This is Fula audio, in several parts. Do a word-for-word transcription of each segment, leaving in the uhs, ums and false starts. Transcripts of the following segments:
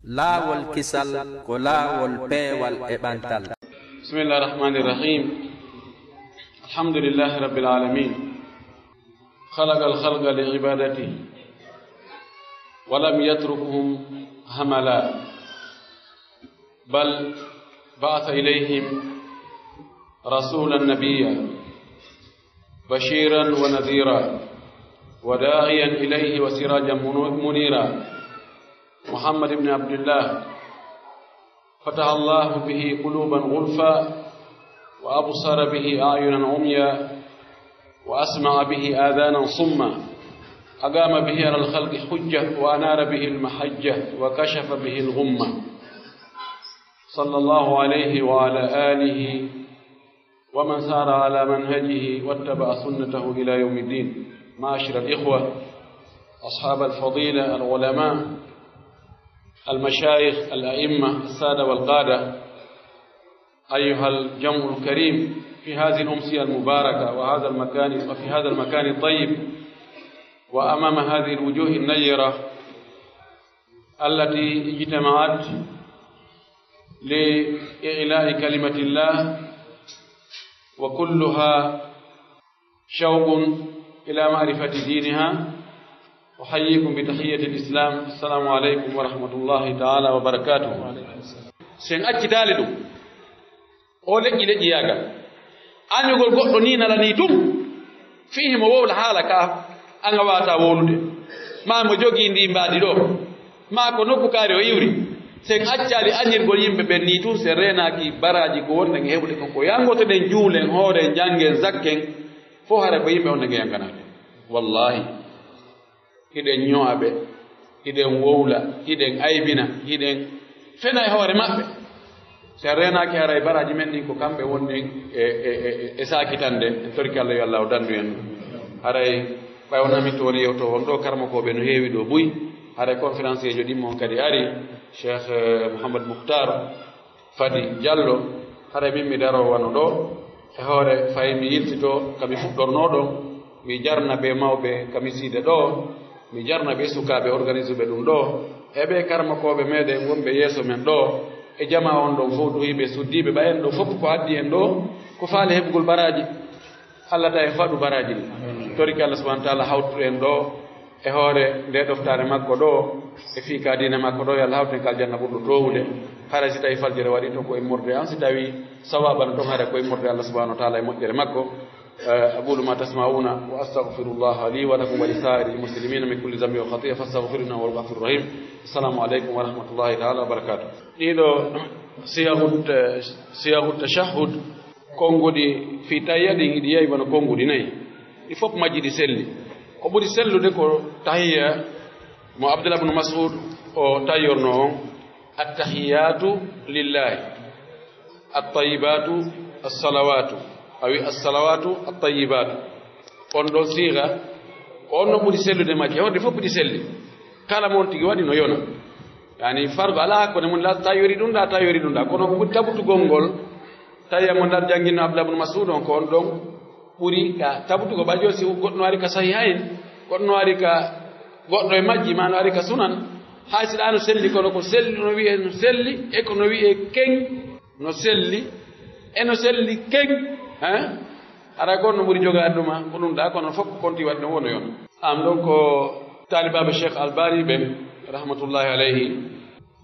Laawol kisal ko laawol peewal e ɓantal. بسم الله الرحمن الرحيم. الحمد لله رب العالمين. خلق الخلق لعبادته ولم يتركهم هملا، بل بعث إليهم رسولا نبيا بشيرا ونذيرا وداعيا إليه وسراجا منو-، منيرا، محمد بن عبد الله، فتح الله به قلوبا غلفا، وأبصر به أعينا عميا، وأسمع به آذانا صما، أقام به على الخلق حجة، وأنار به المحجة، وكشف به الغمة. صلى الله عليه وعلى آله ومن سار على منهجه واتبع سنته إلى يوم الدين. معاشر الإخوة، أصحاب الفضيلة، العلماء، المشايخ، الأئمة، السادة والقادة، أيها الجمع الكريم في هذه الأمسية المباركة وهذا المكان، وفي هذا المكان الطيب، وأمام هذه الوجوه النيرة التي اجتمعت لإعلاء كلمة الله، وكلها شوق إلى معرفة دينها. أحييكم بتحية الإسلام، السلام عليكم ورحمة الله تعالى وبركاته. Sen accitaali ɗum, o leƴƴi leƴƴiyaagal, añugol goɗɗo ni nala ni tun, fii himo wowla haala ka an a waawataa wowlude, maa mo jogii ndi mbaadi ɗo, maa ko nokku kaari o iwri. Sen accaali añirgol yimɓe ɓen ni tun, sen reenaaki baraaji ko wonɗen e heɓude kon, ko yangotoɗen, juulen, hooren, janngen, zakken, fof hara ko yimɓe on nge yanganaade. Wallaahi, hiɗen ño'a ɓe, hiɗen wowla, hiɗen aybina, hiɗen fena e hoore maɓɓe. Si a reenaaki, haray baraaji men ɗin ko kamɓe wonɗen e, e, e, e saakitande. En torike Allah yo Allah o dandu en. Haray ɓay on ami toon yewto on ɗo, karmakooɓe no heewi ɗo buy. Haray conférencier jo ɗimmo on kadi ari, Cheikh, eh, Mouhamed Mouhtar Fadi Diallo. Haray min mi daroo wano ɗo, e hoore fay mi yiltito ka mi fuɗɗornoo ɗon, mi jarna ɓe mawɓe ka mi siide ɗo, mi jarna ɓe sukaaɓe organisuɓe ɗum ɗo, e ɓe karmakooɓe meɗen wonɓe yeeso men ɗo, e jamaa on ɗon fof duhiiɓe suddiiɓe ɓayen ɗo fof ko addi en ɗo, ko faale heɓugol baraaji. Allah tawi faɗu baraaji ɗi. Torike Allah subhanahu wa ta'ala hawtu en ɗo e hoore nde ɗoftaare makko ɗo, e fii ka diina makko ɗo, yo Allah hawtu en ka aljanna ɓurɗo toowude. Hara si tawi faljere waɗi to ko immorde an, si tawi sawaba no ton, hara ko immorde Allah subhanahu wa ta'ala e moƴƴere makko. Eh, أقول ما تسمعون وأستغفر الله لي ولكم ولسائر المسلمين من كل ذنب وخطيئة فاستغفروه إنه هو الغفور الرحيم. السلام عليكم ورحمة الله تعالى وبركاته. Ɗiɗo siyahu ta-, siyahu tashahhud, konnguɗi fii tahiyya ɗin, hiɗi yahi wano konnguɗi nayi. Ɗi fof majji ɗi selli. Ko ɓuri sellude ko tahiyya mo Abdullah ibn Mas'ud o tahiyornoo on, "Attahiyyatu lillahi, attayyibatu assalawatu, awi assalawatu attayyibatu." On ɗon siiga, ko on no ɓuri sellude majji. Hewde fof ɗi selli. Kala mo on tigi waɗi no yona. Yani, fardu alaa hakkunde mun, la tayori ɗum ɗa, tayori ɗum ɗa. Kono ko ɓuri tabutugol ngol, tawi mo ndar jannginno Abdullah ibn Mas'ud on, ko on ɗon ɓuri ka tabutugol. Ɓay jooni si goɗɗo no ari ka Sahihayn, goɗɗo no ari ka goɗɗo e majji, ma no ari ka Sunan, hay si ɗa no selli, kono ko selli, no wi'e no selli, e ko no wi'e ken, no selli, e no selli ken, hein? Hara ko no ɓuri jogaade ɗum, ko ɗum ɗa, kono fof ko konti waɗi ɗum woni on. Am ɗon ko taalibaaɓe Cheikh Albani ɓen, rahmatullahi alayhi,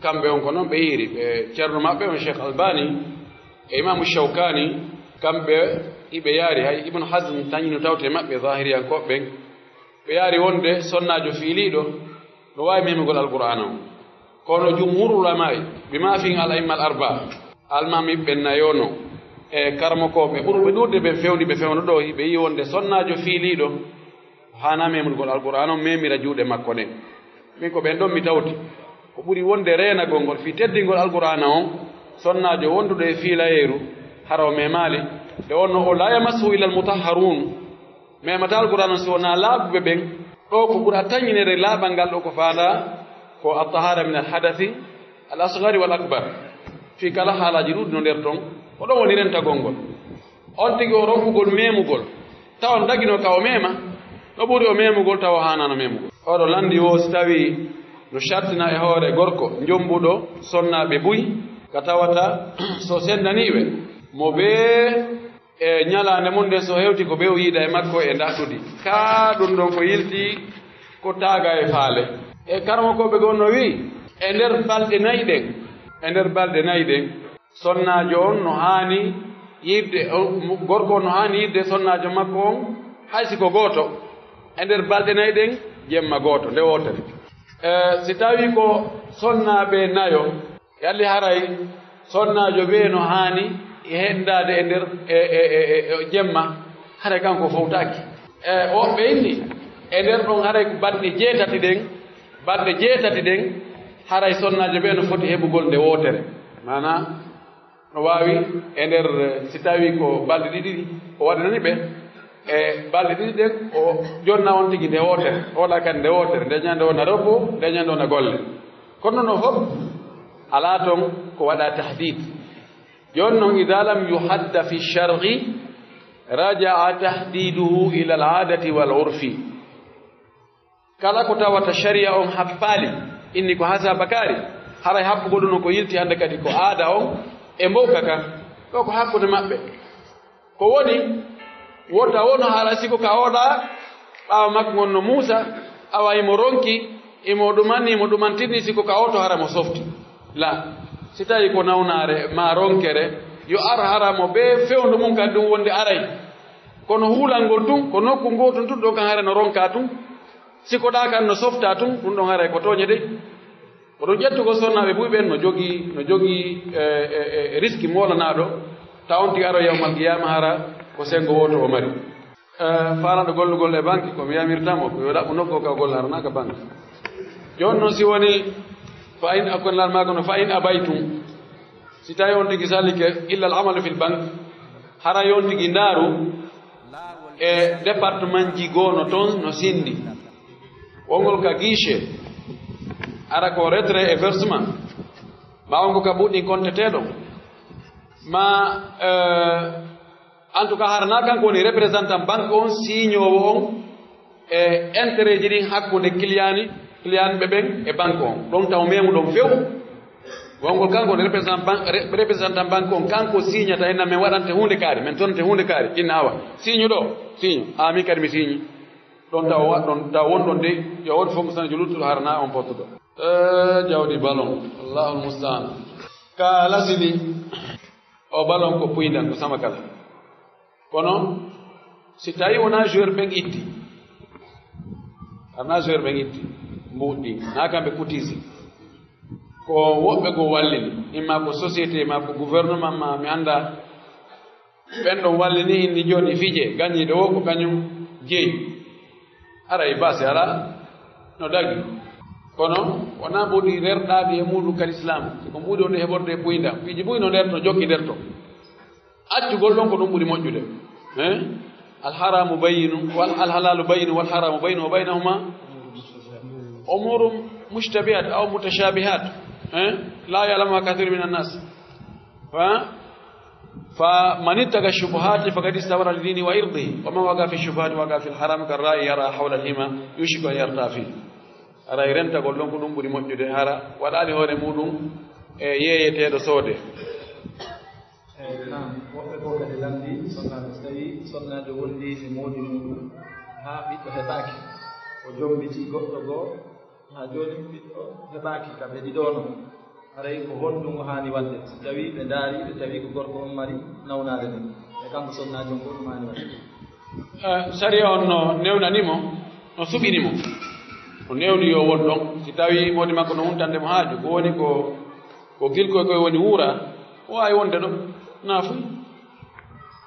kamɓe on ko noon ɓe yiiri, ɓe ceerno maɓɓe on Cheikh Albani e Imaamu Shawkani, kamɓe iɓe yaari, hay Ibn Hazm tañino tawte maɓɓe, zahiriyankooɓe ɓen, ɓe yaari wonde sonnaajo fiiliiɗo no waawi memugol Alqur'aana on. Kono jumhurul ulamaa'i, bi ma fihim al a'imma al arba'a, almaami ɓen nayo no, e karmokooɓe ɓurɓe ɗuuɗde ɓen fewndi ɓe fewndo ɗo, ɓe yi'i wonde sonnaajo fiiliiɗo haana memugol Alqur'aana on, memira juuɗe makko ɗen. Min ko ɓen ɗon mi tawti. Ko ɓuri wonde reenagol ngol fii teddingol Alqur'aana on, sonnaajo wonduɗo e fiilayeeru, hara o memaali, nde wonno o la yamassuhu illa al mutahharun, memata Alqur'aana on si wonaa laaɓuɓe ɓen. Ɗo ko ɓura tañinere laaɓal ngal ɗo ko faandaa ko at-tahara min al-hadathi al-asghari wal akbar. Fii kala haalaaji ɗuuɗi no nder ton, ko ɗon woni rentagol ngol. On tigi o ronkugol memugol, tawa on dagino ka o mema, no ɓuri o memugol tawa o haanaano memugol. Oɗo lanndi wo si tawi No shartina e hoore gorko, jombuɗo sonnaaɓe buy, ka tawata so sendanii ɓe, mo bee e ñalaande mum nden so hewti ko bee o yiida e makko e ndaɗɗudi. Kaa ɗum ɗon ko yilti ko taaga e faale. E karamokooɓe goo no wi'i, e nder balɗe nayi ɗen, e nder balɗe nayi ɗen, sonnaajo on no haani yiɗde, o, gorko on no haani yiɗde sonnaajo makko on, hay si ko gooto. E nder balɗe nayi ɗen, jemma gooto, nde wootere. E, si tawii ko sonnaaɓe nayo, yalli haray sonnaajo bee no haani hendaade e nder, e, e, e, e, e jemma, haray kanko fowtaaki. E, woɓɓe inni, e nder ɗon haray ko balɗe jeetati ɗen, balɗe jeetati ɗen, haray sonnaajo bee no foti heɓugol nde wootere. Maanaa, no waawi e nder, eh, si tawii ko balɗe ɗiɗi o waɗanani ɓe, e balɗe ɗiɗi ɗen, o jonna on tigi nde wootere, o waɗa kadi nde wootere, nde ñande wona repos, nde ñande wona golle. Kono non fof, alaa toon ko waɗa tahdid. Jooni non, ida lam yuhadda fi shar'i, raja'a tahdiduhu ila al-aadati wal urfi. Kala ko tawata sharia on happaali, inni ko hasabakaari, haray happugol ɗum ko yilti hannde kadi ko aada on e mbowka kan. Ɗo ko hakkunde maɓɓe. Ko woni, wota won hara siko ka oɗa, ɓaawo makko ngon no Muusa, awa imo ronki, imo ɗumani, imo ɗumantini, siko ka oto hara mo softi. La, si tawi ko nawnaare ma ronkere, yo ar hara mo bee fewndo mum kadi ɗum wonde aray. Kono huulangol tun, ko nokku ngoo tun tun ɗon kan hara no ronka tun. Si ko ɗa kan no softa tun, ɗum ɗon haray ko tooñe dey. Ko ɗum ƴettugol sonnaaɓe buy ɓen no jogii, no jogii, e, e, e riski moolanaaɗo, taw on tigi aro yawmal qiyaama hara ko senngo wooto o mari. E, faalaɗo gollugol e banki, ko mi yamirta mo, ko yo ɗaɓɓu nokku ka o golla hara naa ka banki. Jooni non si woni, fa in, akon laal maa kono, fa in abaytum, si tawi on tigi salike, illa al amalu fil bank, hara yon tigi ndaaru, e département ji goo no toon no sinndi. Wongol ka guichet, ara ko retrait e versement, ɓaawo ngo ka buuɗi konteteeɗo. Ma, eh, en tout cas, hara naa kanko woni représentant banque on, signoowo on, e intérêt ji ɗin hakkunde client ni, client ɓe ɓen e banque on. Ɗon taw memu ɗon few. Wongol kanko woni représentant ban-, re-, représentant banque on, kanko signata henna men waɗante huunde kaari, men tonante huunde kaari. Inna awa. Signe ɗo, signe. A min kadi mi signe. Ɗon taw wa-, ɗon taw won ɗon de, yo won fonctionnaire jo luttuɗo hara naa on pottuɗo. Eh, jawdi ballon. Allahul musta'an. Ka lasili, o ballon ko puyndan, ko sama kala. Kono, si tawi wona joueur ɓen itti, hara naa joueur ɓen itti, mbuuɗi, naa kamɓe kutisi. Ko woɓɓe goo wallini, imma ko société, imma ko gouvernement, ma mi annda. Ɓen ɗon wallini inni jooni fije, gañiiɗo o ko kañum jeyi. Aray baasi alaa no dagi. Kono wonaa mbuuɗi rerɗaaɗi e muuɗum kadi Islam. Ko mbuuɗi wonde heɓorde e puynda. Piiji buy no nder to jokki nder to. Accugol ɗon ko ɗum ɓuri moƴƴude. Eh? Al haramu bayyinu, wal, al halalu bayyinu, wal haramu bayyinu, wa baynahuma umurun mushtabihat aw mutashabihat. Eh? La ya'lamuha kathirun minan nas. Fa, fa man ittaqa shubuhati faqad istabra li dini wa irdi, wa man waqa fi shubuhati waqa fil haram, kar ra'i yara hawla al hima, yushiku an yarta fi. Aray rentagol ɗon ko ɗum ɓuri moƴƴude, hara waɗaali hoore muɗum e yeeyeteeɗo soode. Eey, naam, woɓɓe goo kadi lanndii, sonnaajo, so tawii sonnaajo wonndii e moodi muɗum, haa ɓiɗɗo heɓaaki, o jommbiti goɗɗo goo, haa jooni ɓiɗɗo heɓaaki ka ɓe ɗiɗo non, haray ko honɗum o haani waɗde? So tawii ɓe ndaari, ɓe tawi ko gorko on mari nawnaare nden, e kanko sonnaajo on, ko honɗum haani waɗde? Eh, sariya on no newnani mo, no suɓini mo. O newni yo won ɗon. Si tawii moodi makko no huntande mo haaju, ko woni ko, ko gilkoy koy woni wuura, o waawi wonde ɗo. Naa fuy.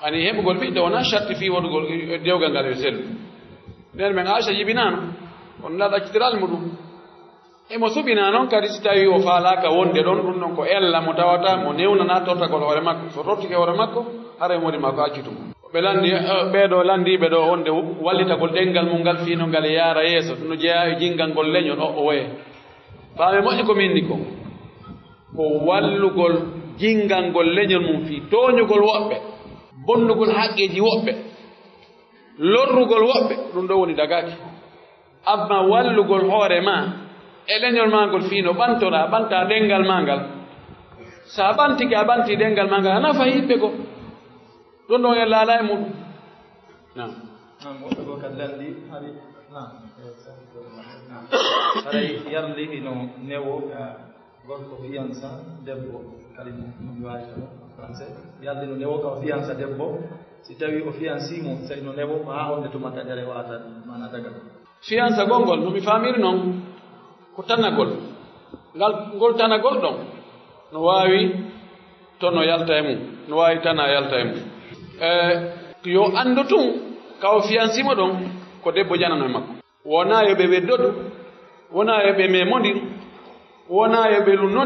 Ani heɓugol ɓiɗɗo wonaa sharti fii wonugol dewgal ngal yo sellu. Nden men Aisha jibinaano, kono ndaa ɗaccitiral muɗum. Emo suɓinaa non kadi si tawii o faalaaka wonde ɗon, ɗum ɗon ko ella mo tawata mo newnanaa tortagol hoore makko. So tortike hoore makko, haray moodi makko accutu mo. Ɓe lanndi, eh, ɓee ɗoo lanndiiɓe ɗoo wonde wallitagol ɗemngal mum ngal fii no ngal yaara yeeso, ɗum no jeyaa e jinngangol leñol o, o woye. Faame moƴƴi ko min ni kon. Ko wallugol jinngangol leñol mum fii tooñugol woɓɓe, bonnugol haqqeeji woɓɓe, lorrugol woɓɓe, ɗum ɗoo woni dagaaki. Amma wallugol hoore maa, E leñol maa ngol fii no ɓantora, ɓanta ɗenngal maa ngal. So a ɓantike, a ɓanti ɗenngal maa ngal, a nafa yimɓe goo. Ɗum ɗon en laalaa e muɗum. Naam. Naam, woɓɓe goo kadi lanndii, hari, naam. Naam. Haray yarli hino newo ka gorko fiyansa debbo, kadi mo, mo mi waawi tan français. Yarli no newo ka o fiyansa debbo, si tawii o fiyansii mo, sey no newo ko haa honde tuma taƴere wata, maanaa daga. Fiyansa gongol, no mi faamiri non, ko tanagol. Ngal, ngol tanagol ɗon, no waawi to no yalta e mum, no waawi tana yalta e mum. E, yo anndu tun, ka o fiyansii mo ɗon, ko debbo janano e makko. Wonaa yo ɓe weddodu, wonaa yo ɓe memondir, wonaa yo ɓe lunnodir.